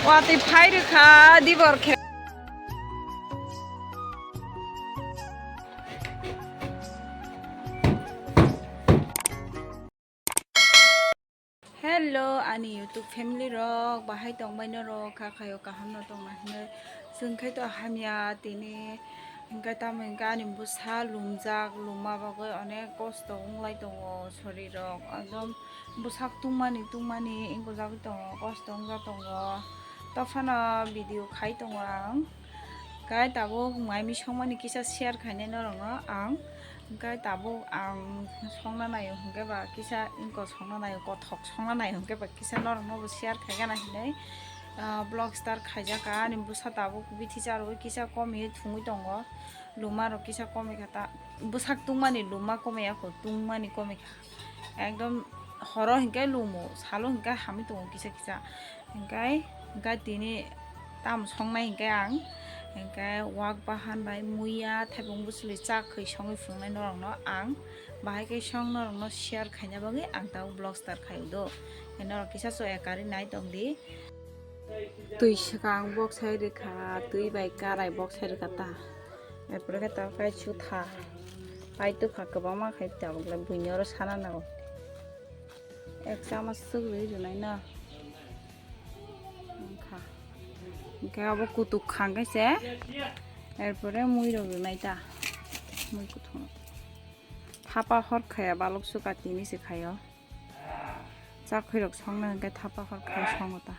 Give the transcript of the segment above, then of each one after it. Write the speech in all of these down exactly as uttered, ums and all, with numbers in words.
Watwi phai rwkha dibor khe. Hello, ani YouTube family rok, bahai tongbai norok, kha khayo kaham no tongna hinwi, chwng khai to hamya tini, hwnkhe tamo hwnkhe ani bwsa lumjak, lumma bagwi onek kosto wnglai tongo, sori rok, ekdom bwsak tungmani tungmani wngkujagwi tongo, kosto wngjak tongo, tophano video khai tongo ang, kai tabuk mai misongmani kisa share khainai norokno ang. Hwnkhe tabuk ang songna naio hwnkhe ba kisa wngkha songna naio, kothok songna naio hwnkhe ba kisa norokno bo share khaigana hinwi, ah, vlog start khaijak ani bwsa tabuk bithi charwi kisa komiui thungwi tongo, luma rok kisa komikha ta bwsak tungmani luma komiya kho tungmani komikha ekdom horo hwnkhe lumo salo hwnkhe hamwi tongo kisa kisa. Hingkai, hingkai tini tam songnai hingkai ang, hingkai wak bahan bai muya thaipung bwswlwi chak khwi songwi phunuknai norokno ang, bahai khe song norokno share khaina bagwi ang tabuk vlog start khai do. Norok kisa so ekari nai tong di. Twi swkang bok sai rwkha, twi bai karai bok sai rwkha ta. Erpore khe tabuk kai chutha. Pai tupha kwbangma khai tabuk le buini oro sana nango. Ek chamas swk rwi rwnai no. Wngkha. Hingke abo kutuk khangkhe se. Erpore mui rok rwnai ta. Mui kuthung. Thapa hor khaya balok swka tini se khayo. Chakhwi rok songna hingke thapa hor khaya songo ta.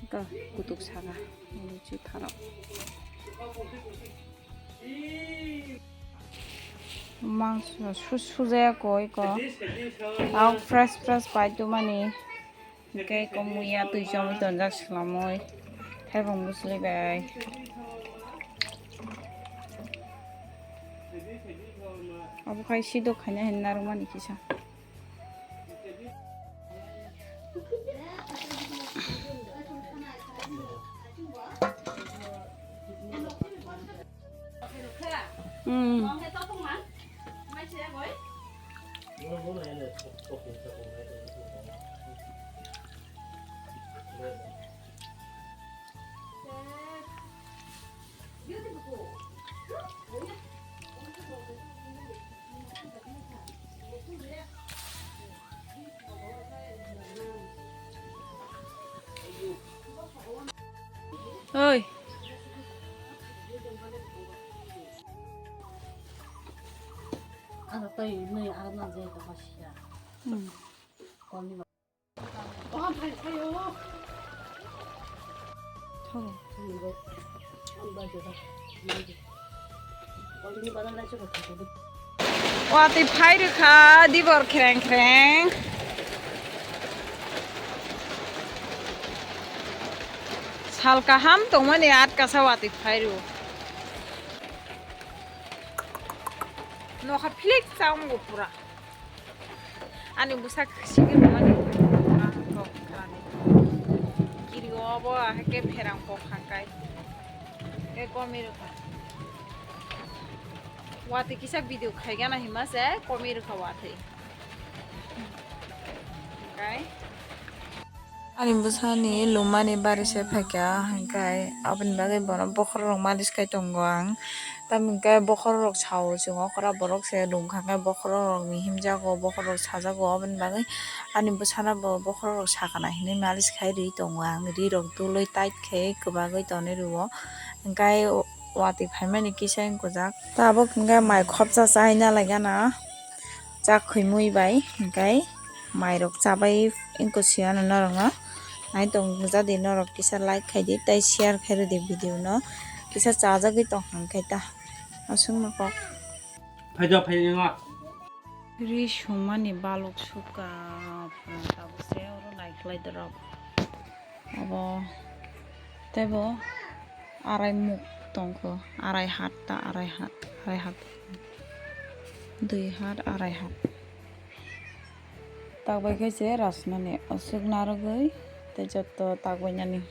Wngkha kutuk saka. Mui chutharok. Mangso su-, sujaya koi ko. Tao fresh fresh pai tumani. Hingke ko muya twi chomwi tonjak swlamwi. Thaibung bwsli bai. Abo khai sidok khaina hin narwkmani kisa. Hmm. Oi. Ano tei nui arna je to hasiya. Hmm. Koni ba. Thogo. Watwi phai rwkha dibor khreng khreng. Sal kaham tongmani atkasa watwi phai rw. Nokha philik cha wngo pura. Ani bwsa sigi rwmani kok khlani. Kiri obo ahai khe pherang kok hangkai. Khe komi rwkha. Watwi kisa video khaigana hima se komi rwkha watwi. Hingkai. Ani bwsani lumani bari se phaikha, hingkai aboni bagwi bono bokhorok rok malis khai tongo ang. Tamoni hingke bokhorok rok sao chwng okra borok se lum kha khe bokhorok rok ni himjago, bokhorok rok sajago, aboni bagwi ani bwsano bo bokhorok rok sakana hinwi malis khai ri tongo ang, ri rok dului tight khe kwbagwi tonwi rwo, hingkai watwi phaimani kisa wng kujak. Tabuk hingke mai khopsa chai nalai gana. Chak khwi mui bai hingkai mairok chabai wngkha siyano norokno. Nai tong jadi norok kisa like khaidi tei share khairodi video no kisa chajagwi tong hangkhe ta aswkno kok. Phaido phai nw. Ri sumani balok suka tabuk se oro naikhlai dorok. Abo teibo arai muk tongkho, arai hat ta, arai hat, arai hat, dui hat, arai hat. Takbai khe se rasnani aswk narwgwi tei joto takbai nani.